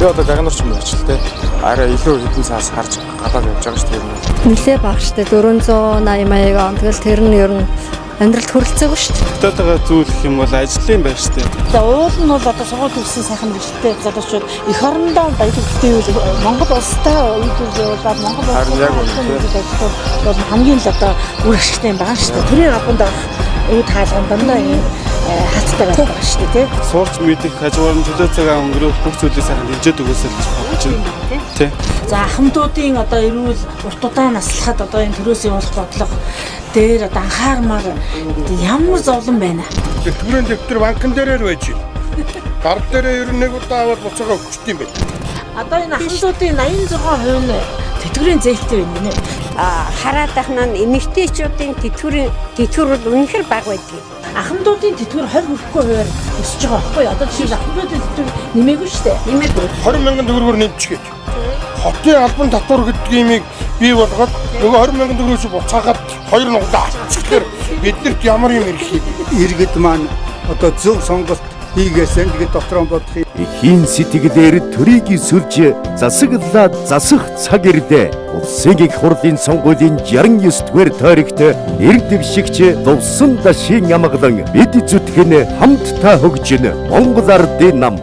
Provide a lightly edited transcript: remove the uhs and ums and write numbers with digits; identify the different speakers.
Speaker 1: Би одоо Гагнуур ч юм очлоо те. Арай илүү хэдэн саас харж гадаад явж байгаа шүү дээ.
Speaker 2: Нилээ бага штэ 480 маяг он. Тэгэл тэр нь ер нь амьдралд хүрэлцээгүй шүү дээ.
Speaker 3: Дотоодоо зүйл гэх юм бол ажлын байр штэ.
Speaker 4: За уул нь бол одоо сургууль төгссөн сайхан мэргэжилтэй залуучууд эх орондоо баялаг бүтээвэл Монгол улстай үйлдвэрлэл Монгол
Speaker 1: Харин яг
Speaker 4: улстай
Speaker 1: үнэ,
Speaker 4: үйлдвэрлэл ажиллах бол хамгийн л одоо үр ашигтай юм байгаа шүү дээ. Төрийн албанд орох үе таалган дандаа ийм хаалттай байдаг байгаа шүү дээ, тий.
Speaker 3: Сурч мэдэх хажуугаар нь төлөө цагаа өнгөрөөх бүх зүйлийг сайхан дэмжиж өгөөсэй л гэж бодож байна. Тий.
Speaker 4: За ахмадуудын одоо эрүүл урт удаан наслахад одоо энэ төрөөс явуулах бодлого дээр одоо анхаармаар ямар зовлон байна.
Speaker 5: Тэр төрийн дэвтэр банкн дээрээ байж байна. Гар дээрээ ер нь нэг удаа аваад буцаага өгчт юм байна.
Speaker 4: Одоо энэ ахмадуудын 86% нь тэтгэврийн зээлтэй байна гинэ.
Speaker 6: Хараад байх нь эмэгтэйчүүдийн тэтгэврийн тэтгэвэр бол үнэхээр бага байдаг.
Speaker 4: Ахмадуудын тэтгэвэр 20 хүрэхгүй хувиар өсөж байгаа байхгүй юу? Одоо жишээл ахмадуудын тэтгэвэр нэмээгүй шүү дээ.
Speaker 6: Нэмээгүй.
Speaker 5: 20 мянган төгрөгөөр нэмчихээд. Хотын албан татвар гэдэг юмыг бий болгоод нөгөө 20 мянган төгрөгөөс буцаагаад хоёр нуглаа авчихлаар биднэрт ямар юм ирэх юм.
Speaker 7: Иргэд маань одоо зөв сонголт хийгээсэн тэгээд дотроо бодох юм.
Speaker 8: Эхийн сэтгэлээр төрийг сүлж засаглалаа засах цаг ирлээ. Улсын их хурлын сонгуулийн 69 дугаар тойрогт нэр дэвшигч Дувсан Дашийн амгалан бид зүтгэн хамтдаа хөгжин Монгол Ардын нам.